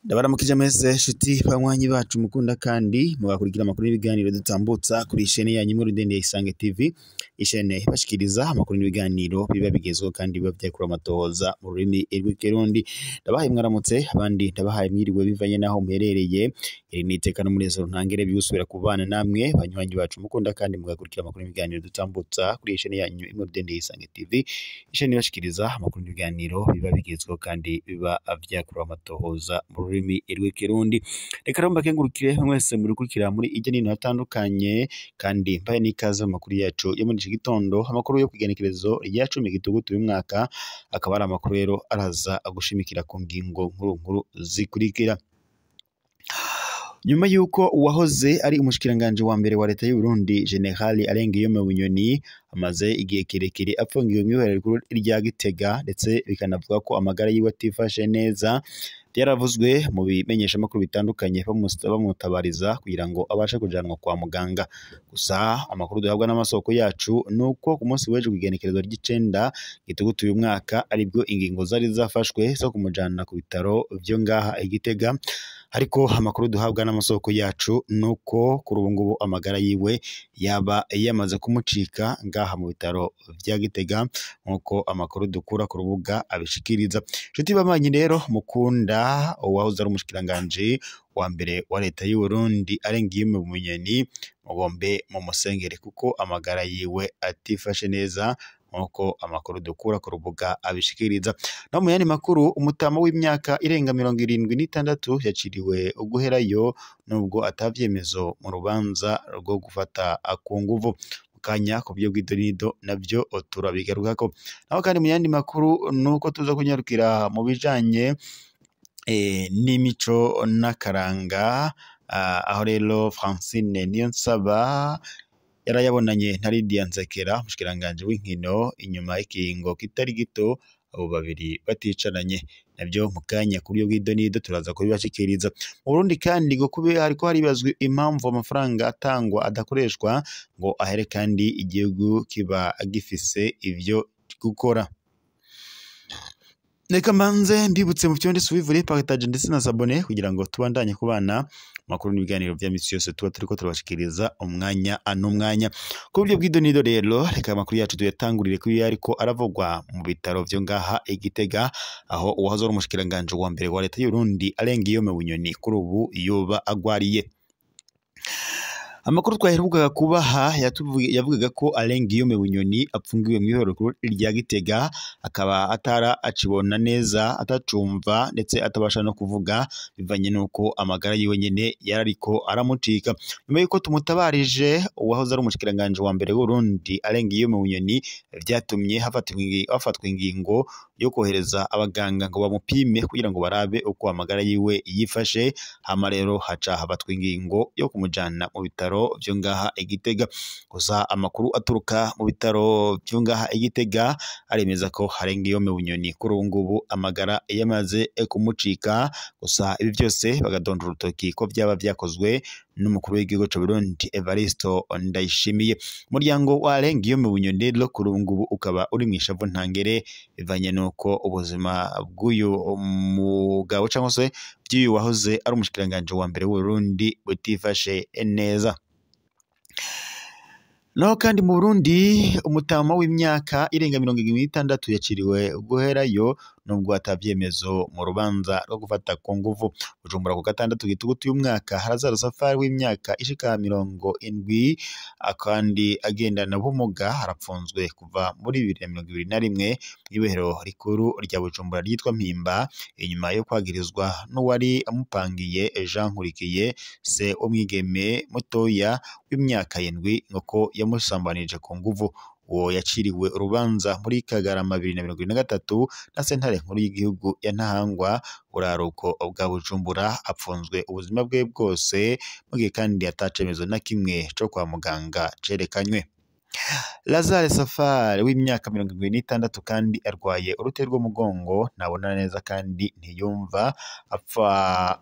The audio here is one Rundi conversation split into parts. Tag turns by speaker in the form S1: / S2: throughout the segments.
S1: Ndabaramukije mwese nshuti banywanyi bacu mukunda kandi mugakurikira amakuru n'ibiganiro dutambutsa kuri ishene yanyu imwe rudende ya Isange TV, ishene ibashikiriza amakuru n'ibiganiro biba bigezweho kandi biba vyakura amatohoza mu rurimi rw'ikirundi. Ndabahaye mwaramutse, abandi ndabahaye mwiriwe bivanye naho muherereye. Iri ni iteka n'umunezero ntangere byusubira kubana namwe banywanyi bacu mukunda kandi mugakurikira amakuru n'ibiganiro dutambutsa kuri ishene yanyu imwe rudende ya Isange TV, ishene ibashikiriza amakuru n'ibiganiro biba bigezweho kandi biba vyakura amatohoza mu rurimi rw'ikirundi. Reka rero mbakengurukire mwese murikurikira muri irya nino hatandukanye, kandi mbaye n'ikaze mu makuru yacu yo muri iki gitondo, amakuru yo kw'igenekerezo rya 10 Gitugutu uyu mwaka, akaba ari amakuru rero araza gushimikira ku ngingo nkuru nkuru zikurikira. Nyuma yuko uwahoze ari umushikiranganje wa mbere wa leta y'u Burundi General Alain Guillaume Bunyoni amaze igihe kirekire apfungiwe mw'ibohero rikuru rya Gitega, ndetse bikanavuga ko amagara yiwe atifashe neza, byaravuzwe mu bimenyeshamakuru bitandukanye bamutabariza kugira ngo abashe kujanwa kwa muganga. Gusa amakuru duhabwa n'amasoko yacu nuko ku munsi w'ejo kw'igenekerezo ry'icenda Gitugutu uyu mwaka aribwo ingingo zari zafashwe zo kumujana ku bitaro vyo ngaha i Gitega, ariko amakuru duhabwa n'amasoko yacu nuko kuri ubu ngubu amagara yiwe yaba yamaze kumucika ngaha mu bitaro vya Gitega, nkuko amakuru dukura ku rubuga abishikiriza. Nshuti babanyi rero mukunda uwahoze ari umushikiranganje wa mbere wa leta y'u Burundi Alain Guillaume Bunyoni, mugombe mumusengere kuko amagara yiwe atifashe neza, nkuko amakuru dukura ku rubuga abishikiriza. No mu yandi makuru, umutama w'imyaka irenga 76 yaciriwe uguherayo nubwo atavyemezo mu rubanza rwo gufata ku nguvu. Mukanya ku buryo bw'idonido navyo turabigarukako. Naho kandi mu yandi makuru nuko tuza kunyarukira mu bijanye n'imico n'akaranga, aho rero Francine Niyonsaba yarayabonanye na Lydia Nsekera, umushikiranganje w'inkino, inyuma y'ikiringo kitari gito abo babiri baticaranye. Navyo mukanya ku buryo bw'idonido turaza kubibashikiriza. Mu Burundi kandi ngo kube hariko haribazwa impamvu amafaranga atangwa adakoreshwa ngo ahere kandi igihugu kiba gifise ivyo gukora. Reka mbanze mbibutse mu vyonde suivre, partage ndetse na s'abonner kugira ngo tubandanye kubana makuru n'ibiganiro vya misi yose tuba turiko turabashikiriza umwanya n'umwanya. Ku buryo bw'idonido rero, reka amakuru yacu tuyatangurire kuri ariko aravugwa mu bitaro vyo ngaha i Gitega, aho uwahoze ari umushikiranganje wa mbere wa leta y'u Burundi Alain Guillaume Bunyoni kuri ubu yoba agwariye. Amakuru twaherukaga kubaha yavugaga ko Alain Guillaume Bunyoni apfungiwe mw'ibohero rikuru rya Gitega, akaba atara acibona neza, atacumva ndetse atabasha no kuvuga bivanye nuko amagara yiwe nyene yarariko aramucika. Nyuma yuko tumutabarije uwahoze ari umushikiranganje wa mbere w'Uburundi Alain Guillaume Bunyoni, vyatumye hafatwa ingingo yo kohereza abaganga ngo bamupime kugira ngo barabe uko amagara yiwe yifashe. Hama rero haca hafatwa ingingo yo kumujana mu bitaro vyo ngaha i Gitega. Gusa amakuru aturuka mu bitaro vyo ngaha i Gitega aremeza ko Alain Guillaume Bunyoni kuri ubu ngubu amagara yamaze kumucika. Gusa ibi vyose bagadondora urutoki ko vyaba vyakozwe n'umukuru w'igihugu c'u Burundi Evaristo Ndayishimiye. Umuryango wa Alain Guillaume Bunyoni rero kuri ubu ngubu ukaba uri mw'ishavu ntangere bivanye nuko ubuzima bw'uyu mugabo cyangwa se by'uyu wahoze ari umushikiranganje wa mbere w'u Burundi butifashe neza. Naho kandi mu Burundi, umutama w'imyaka irenga 76 yaciriwe guherayo nubwo atavyemezo mu rubanza rwo gufata ku nguvu. Bujumbura ku gatandatu Gitugutu uyu mwaka, Harazaro Safari w'imyaka ishika 70 kandi agendana ubumuga arapfunzwe kuva muri 2021 mw'ibohero rikuru rya Bujumbura ryitwa Mpimba, inyuma yo kwagirizwa n'uwari amupangiye Jean Nkurikiye, se w'umwigeme mutoya w'imyaka 7, ngo yamusambanije ku nguvu. Uwo yaciriwe urubanza muri Kagarama 2023 na sentare nkuru y'igihugu ya Ntahangwa, buraruko bwa Bujumbura, apfunzwe ubuzima bwe bwose mu gihe kandi atacemezo na kimwe co kwa muganga cerekanywe. Lazare Safari w'imyaka 76 kandi arwaye urute rw'umugongo, ntabona neza kandi ntiyumva, apfa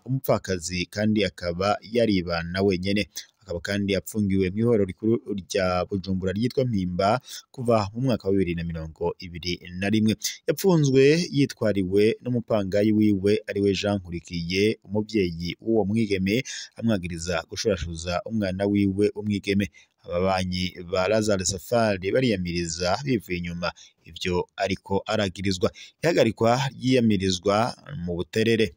S1: umupfakazi kandi akaba yaribana wenyene. Akaba kandi apfungiwe mw'ihoro rikuru rya Bujumbura ryitwa Mpimba kuva mu mwaka wa 2021. Yapfunzwe yitwariwe n'umupangayi wiwe ariwe Jean Nkurikiye, umuvyeyi w'uwo mwigeme, amwagiriza gushurashuza umwana wiwe umwigeme. Ababanyi ba Lazare Safari bariyamiriza bivuye inyuma ivyo ariko aragirizwa. Ihagarikwa ryiyamirizwa mu Buterere.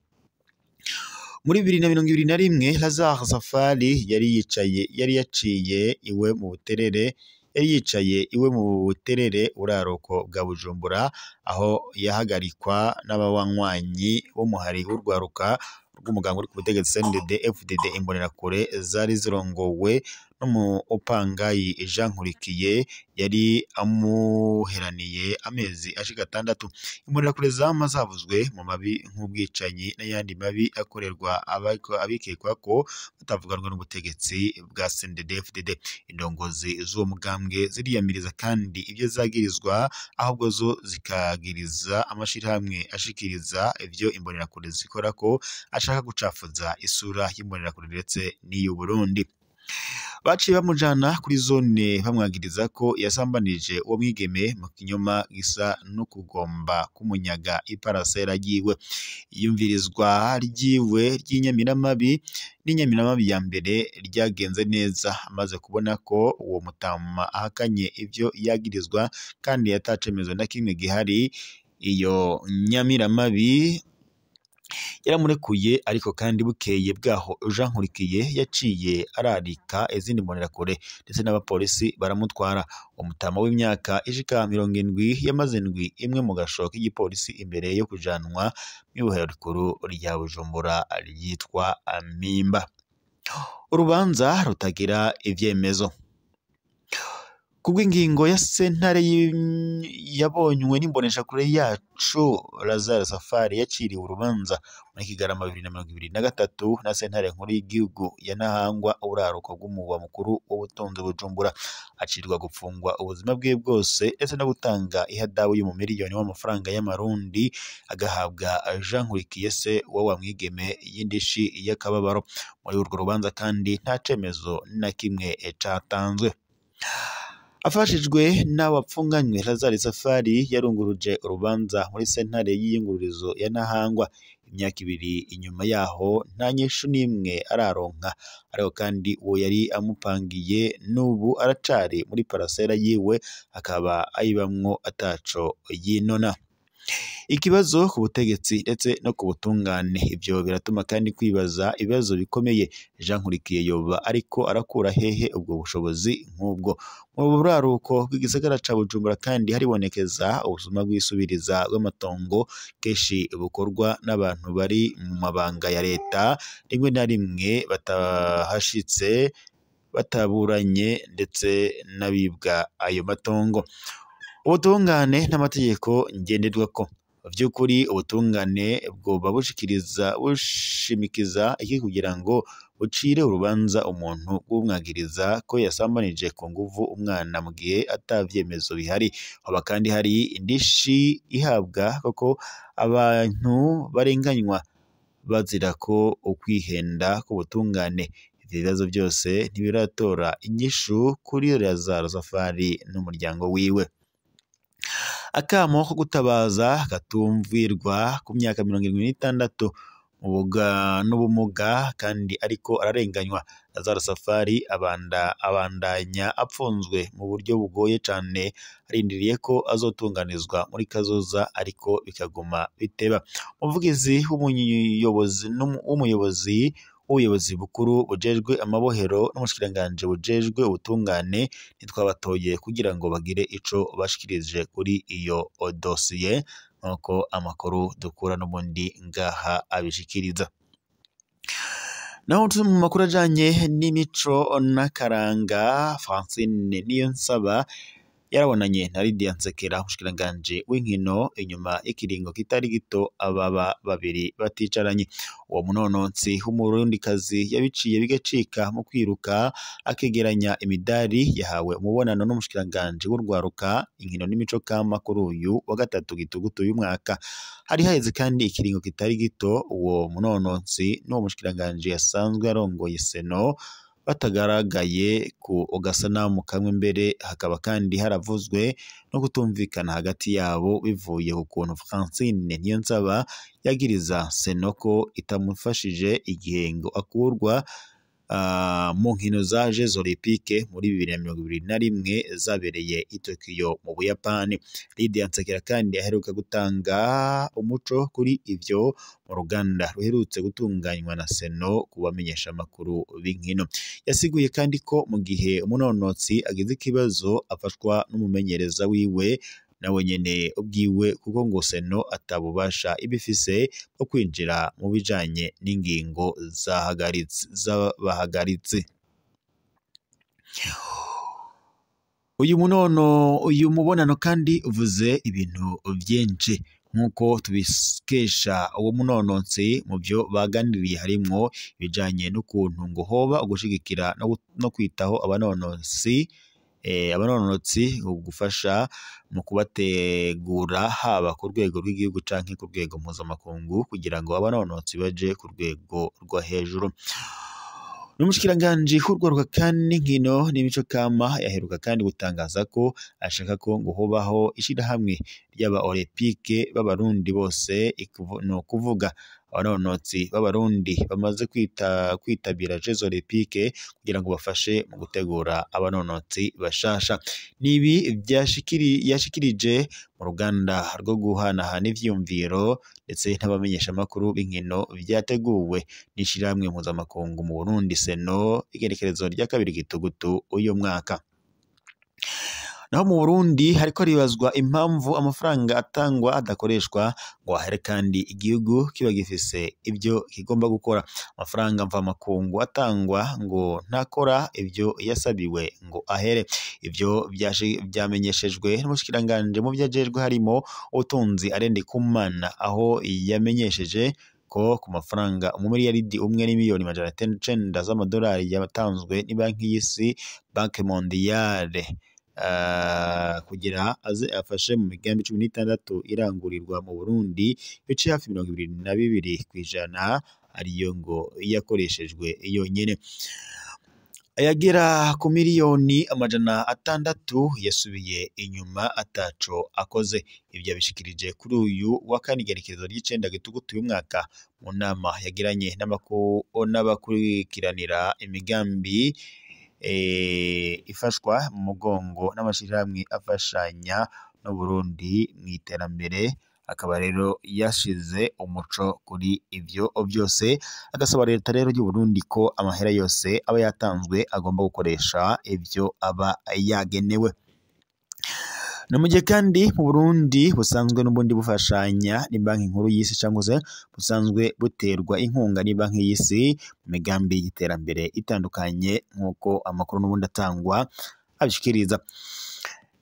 S1: Muri 2021 Lazare Safari yari yaciye iwe mu Buterere, yari yicaye iwe mu Buterere buraruko bwa Bujumbura, aho yahagarikwa n'abanywanyi b'umuhari w'urwaruka rw'umugambwe uri ku butegetsi CNDD FDD Imbonerakure zari zirongowe n'umupangayi Jean Nkurikiye yari amuheraniye amezi ashika 6. Imbonerakure zama zavuzwe mu mabi nk'ubwicanyi n'ayandi mabi akorerwa abikekwa ko batavuganwa n'ubutegetsi bwa CNDD FDD. Indongozi z'uwo mugambwe ziriyamiriza kandi ivyo zagirizwa, ahubwo zo zikagiriza amashirahamwe ashikiriza ivyo Imbonerakure zikora ko ashaka gucafuza isura y'Imbonerakure ndetse n'iy'u Burundi. Baciye bamujana kuri zone bamwagiriza ko yasambanije uwo mwigeme mu kinyoma gisa no kugomba kumunyaga iparasera ryiwe. Iyumvirizwa ryiwe ry'inyamiramabi n'inyamiramabi ya mbere ryagenze neza, amaze kubona ko uwo mutama ahakanye ivyo yagirizwa kandi atacemezo na kimwe gihari. Iyo nyamiramabi yaramurekuye, ariko kandi bukeye bwaho Jean Nkurikiye yaciye ararika izindi mbonerakure ndetse n'abapolisi baramutwara. Umutama w'imyaka ishika 70 yamaze indwi imwe mu gasho k'igipolisi imbere yo kujanwa mw'ibohero rikuru rya Bujumbura ryitwa Mpimba. Urubanza rutagira ivyemezo. Kubw'ingingo ya sentare yabonywe n'imboneshakure yacu, Lazare Safari yaciriwe urubanza muri Kigarama 2023 na sentare nkuru y'igihugu ya Ntahangwa, uburaruko bw'umugwa mukuru w'ubutunzi Bujumbura. Acirwa gupfungwa ubuzima bwe bwose ndetse no gutanga ihadabu y'umumiliyoni w'amafaranga y'amarundi, agahabwa Jean Nkurikiye se wa mwigeme y'indishi y'akababaro. Muri urwo rubanza kandi nta cemezo na kimwe catanzwe. Afashijwe n'abapfunganywe, Lazare Safari yarunguruje urubanza muri sentare y'iyungururizo ya Ntahangwa. Imyaka 2 inyuma yaho nta nyishu n'imwe araronka, ariko kandi uwo yari amupangiye n'ubu aracari muri parasera yiwe, akaba ayibamwo ataco yinona. Ikibazo ku butegetsi ndetse no ku butungane, ivyo biratuma kandi kwibaza ibibazo bikomeye. Jean Nkurikiye yoba ariko arakura hehe ubwo bushobozi nk'ubwo? Mu buraruko bw'igisagara ca Bujumbura kandi haribonekeza ubusuma bw'isubiriza bw'amatongo, kenshi bukorwa n'abantu bari mu mabanga ya leta, rimwe na rimwe batahashitse bataburanye ndetse n'abibwa ayo matongo. Ubutungane n'amategeko ngenderwako. Vy'ukuri ubutungane bwoba bushimikiza iki kugira ngo bucire urubanza umuntu bw'umwagiriza ko yasambanije ku nguvu umwana mu gihe atavyemezo bihari? Hoba kandi hari indishi ihabwa koko abantu barenganywa bazira ko ukwihenda k'ubutungane? Ivyo bibazo byose ntibiratora inyishu kuri Lazare Safari n'umuryango wiwe. Akamo ko gutabaza katumvirwa ku myaka 76 n'ubumuga kandi ariko ararenganywa. Lazare Safari abandanya apfunzwe mu buryo bugoye cane, arindiriye ko azotunganizwa muri kazoza ariko bikaguma biteba. Umuvugizi w'umuyobozi w'ubuyobozi bukuru bujejwe amabohero n'umushikiranganji bujejwe ubutungane ntitwabatoye kugira ngo bagire ico bashikirije kuri iyo dosiye, nk'uko amakuru dukura n'ubundi ngaha abishikiriza. Naho turi mu makuru ajanye n'imico n'akaranga, Francine Niyonsaba yarabonanye na Lydia Nsekera, umushikiranganji w'inkino, inyuma y'ikiringo kitari gito ababa babiri baticaranye. Uwo munonotsi w'umurundikazi yabiciye bigacika mu kwiruka akegeranya imidari, yahawe umubonano n'umushikiranganji w'urwaruka, inkino n'imico kama kuri uyu wa gatatu gitugutu uyu mwaka. Hari haheze kandi ikiringo kitari gito uwo munonotsi n'uwo mushikiranganji yasanzwe arongoye Seno batagaragaye ku gasanamu kamwe mbere hakaba kandi haravuzwe no kutumvikana hagati yabo bivuye ku kuntu Francine Niyonsaba yagiriza Seno ko itamufashije igihe ngo akurwa mu nkino za Jeux Olympiques muri 2021 zabereye i Tokyo mu Buyapani. Lydia Nsekera kandi aheruka gutanga umuco kuri ivyo mu ruganda ruherutse gutunganywa na Seno ku bamenyesha amakuru b'inkino. Yasiguye kandi ko mu gihe umunonotsi agize ikibazo afashwa n'umumenyereza wiwe nawe nyene ubwiwe, kuko ngo Seno atabubasha ibifise bwo kwinjira mu bijanye n'ingingo z'abahagaritse. Uyu mubonano kandi uvuze ibintu vyinshi nkuko tubikesha uwo munonotsi. Mu byo baganiriye harimwo ibijanye n'ukuntu ngo hoba ugushigikira no kwitaho abanonotsi gufasha mu kubategura haba ku rwego rw'igihugu canke ku rwego mpuzamakungu kugira ngo abanonotsi baje ku rwego rwo hejuru. N'umushikiranganji w'urwaruka kandi n'inkino n'imico kama yaheruka kandi gutangaza ko ashaka ko ngo hobaho ishirahamwe ry'aba Olympique b'Abarundi bose, no kuvuga abanonotsi b'Abarundi bamaze kwitabira Jeux Olympiques kugira ngo bafashe mu gutegura abanonotsi bashasha. Nibi yashikirije mu ruganda rwo guhanahana ivyiyumviro ndetse n'abamenyesha amakuru b'inkino vyateguwe n'ishirahamwe mpuzamakungu mu Burundi Seno, igerekerezo rya 2 Gitugutu uyu mwaka. Naho mu Burundi hariko ribazwa impamvu amafaranga atangwa adakoreshwa ngo ahere kandi igihugu kiba gifise ibyo kigomba gukora. Amafaranga mvamakungu atangwa ngo ntakora ibyo yasabiwe ngo ahere. Ibyo vyamenyeshejwe n'umushikiranganje mu vyajejwe harimo ubutunzi Arende Kumana, aho yamenyesheje ko ku mafaranga umumiliyaridi 1 n'imiliyoni 900 z'amadolari yatanzwe ni banki y'isi Banque Mondiale kugira aze afashe mu migambi 16 irangurirwa mu Burundi, bice hafi 22% ariyo ngo yakoreshejwe yonyene. Ayagera ku miliyoni 600 yasubiye inyuma ataco akoze. Ibyo yabishikirije kuri uyu wa kane igerekezo ry'icenda Gitugutu uyu mwaka mu nama yagiranye n'abakurikiranira imigambi ifashwa mu mugongo n'amashirahamwe afashanya n'u Burundi mu iterambere. Akaba rero yashize umuco kuri ivyo byose, agasaba leta rero y'u Burundi ko amahera yose aba yatanzwe agomba gukoresha ivyo aba yagenewe. No mu gihe kandi mu Burundi busanzwe n'ubundi bufashanya ni banki nkuru y'isi cyangwa se busanzwe buterwa inkunga ni banki y'isi mu migambi y'iterambere itandukanye nk'uko amakuru n'ubundi atangwa abishikiriza.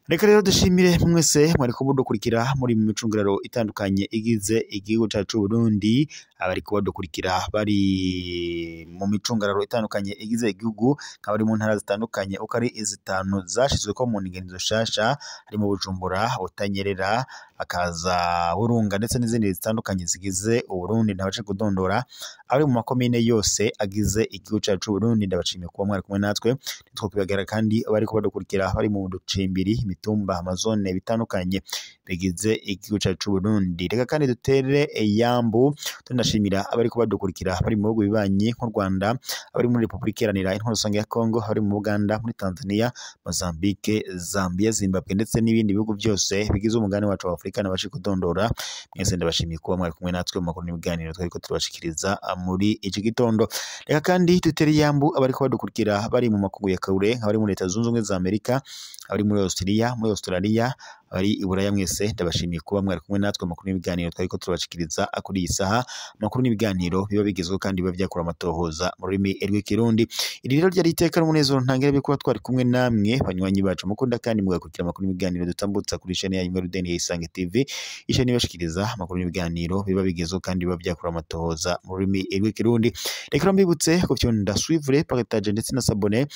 S1: Reka rero dushimire mwese mwariko mudukurikira muri mu micungararo itandukanye igize igihugu cacu Burundi, abariko badukurikira bari mu micungararo itandukanye igize igihugu, nk'abari mu ntara zitandukanye uko ari izitanu zashizweko mu ndinganizo shasha, harimo Bujumbura, Butanyerera, hakaza Burunga ndetse n'izindi zitandukanye zigize Uburundi. Ntabace kudondora abari mu makomine yose agize igihugu cacu Burundi, ndabashimiye kuba mwari kumwe natwe. Nitwo kandi abariko badukurikira bari mu ducimbiri, imitumba, amazone bitandukanye bigize igihugu cacu Burundi. Reka kandi dutere yambu tunashimira abariko badukurikira bari mu bihugu bibanyi nk'u Rwanda, abari muri Republika Iharanira Intwaro Rusange ya Kongo, abari mu Uganda, muri Tanzania, Mozambique, Zambia, Zimbabwe ndetse n'ibindi bihugu byose bigize umugabane wacu wa Afrika. Nabashe kudondora mwese, ndabashimiye kuba mwari kumwe natwe mu makuru n'ibiganiro twariko turabashikiriza muri iki gitondo. Reka kandi dutere yambu abariko badukurikira bari mu makungu ya kure, nk'abari muri Leta Zunze Ubumwe za Amerika, abari muri Australia, muri Australia, abari i Buraya, mwese ndabashimiye kuba mwari kumwe natwe mu makuru n'ibiganiro twariko turabashikiriza kuri iyi saha. Amakuru n'ibiganiro biba bigezweho kandi biba byakura amatohoza mu rurimi rw'ikirundi. Iri rero ryari iteka n'umunezero ntangere byo kuba twari kumwe namwe banywanyi bacu mukunda kandi mugakurikira amakuru n'ibiganiro dutambutsa kuri chaîne ya Rudeni ya Isange TV, isheni ibashikiriza amakuru n'ibiganiro biba bigezweho kandi biba byakura amatohoza mu rurimi rw'ikirundi. Reka mbibutse kufyonda suivre, partage ndetse na s'abonner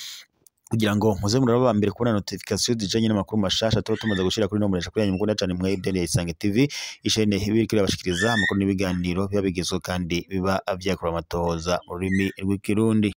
S1: kugira ngo muze muraba mbere kubona notification zijanye n'amakuru mashasha tuba tumaze gushira kuri nomero kuri yanyu mukunda cyane mwe Rudeni ya Isange TV, ishene ibiriko irabashikiriza amakuru n'ibiganiro biba bigezweho kandi biba byakura amatohoza mu rurimi rw'ikirundi.